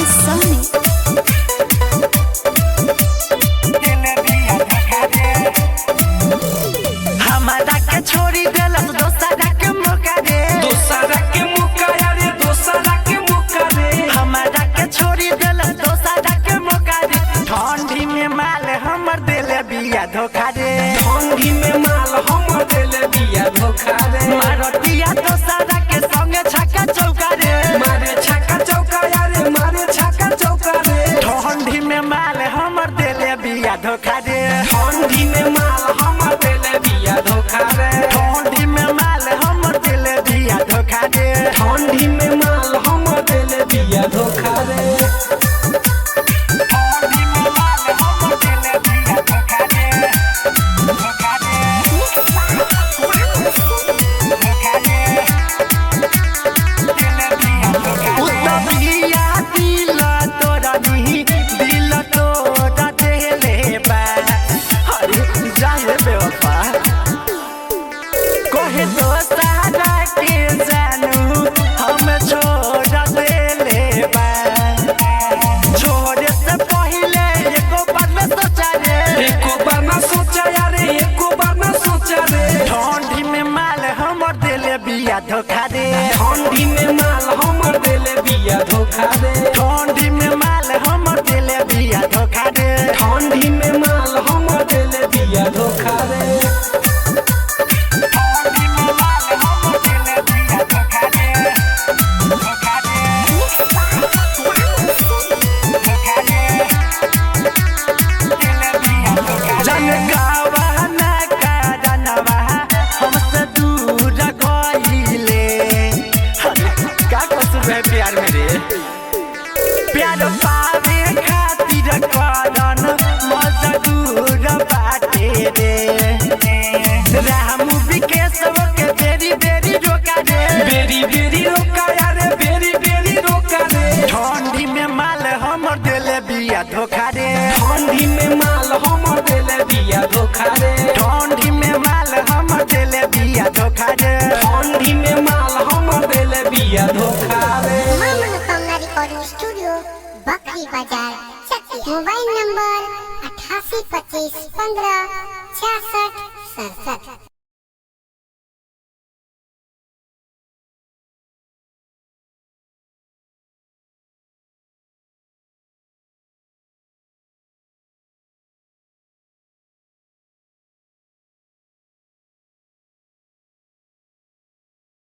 S सोनी। हमारा के छोड़ी देलस दोसरा के मौका रे, दोसरा के मौका रे, दोसरा के मौका रे। हमारा के छोड़ी देलस दोसरा के मौका रे। ठंडी में माल हमर देले बिया धोखा रे, ठंडी में माल हमर देले बिया धोखा रे। मारतिया दोसरा के संगे छक्का चौका रे, मारे छक्का चौका रे, मारे छक्का चौका रे। ठंडी में माल हमर देले बिया धोखा रे, ठंडी में माल हमर देले बिया धोखा रे। ठंडी में माल हमर देले बिया धोखा रे। ठंडी में माल हमर देले बिया धोखा रे। ठंडी में माल हमर देले बिया धोखा रे, धोखा रे, धोखा रे, देले बिया धोखा रे। उतबिया दिल तोरा नहीं, दिल तोरा देले बा। अरे जाए बेवफा, कहे दोसरा के जानू हम छोड़ देले बा। छोड़े से पहिले एको बार न सोचा रे, एको बार ना सोचा रे, एको बार ना सोचा रे। ठंडी में माल हमर देले बिया धोखा रे, ठंडी में माल हमर देले बिया धोखा रे। ठंडी में माल हमर देले बिया धोखा रे। ठंडी में माल हमर देले बिया धोखा रे। ठंडी में माल हमर देले बिया धोखा रे, धोखा रे, धोखा रे, देले बिया धोखा रे। जनगावा ना कारणवा हमसे दूर गइले। अरे, का कसूर है प्यार मेरे, प्यार पावे खातिर करन मजदूर बाटे रे। रामू विकेशव के बेरी बेरी रोका रे, बेरी बेरी रोका रे, बेरी बेरी रोका रे। ठंडी में माल हमर देले बिया धोखा रे, ठंडी में माल हमर देले बिया धोखा रे। ठंडी में माल हमर देले बिया धोखा रे। ठंडी में माल हमर देले बिया धोखा रे। मां मनोकामना रिकॉर्डिंग स्टूडियो, बकरी बाजार, चकिया। Mobile number 88 25 15 66 67।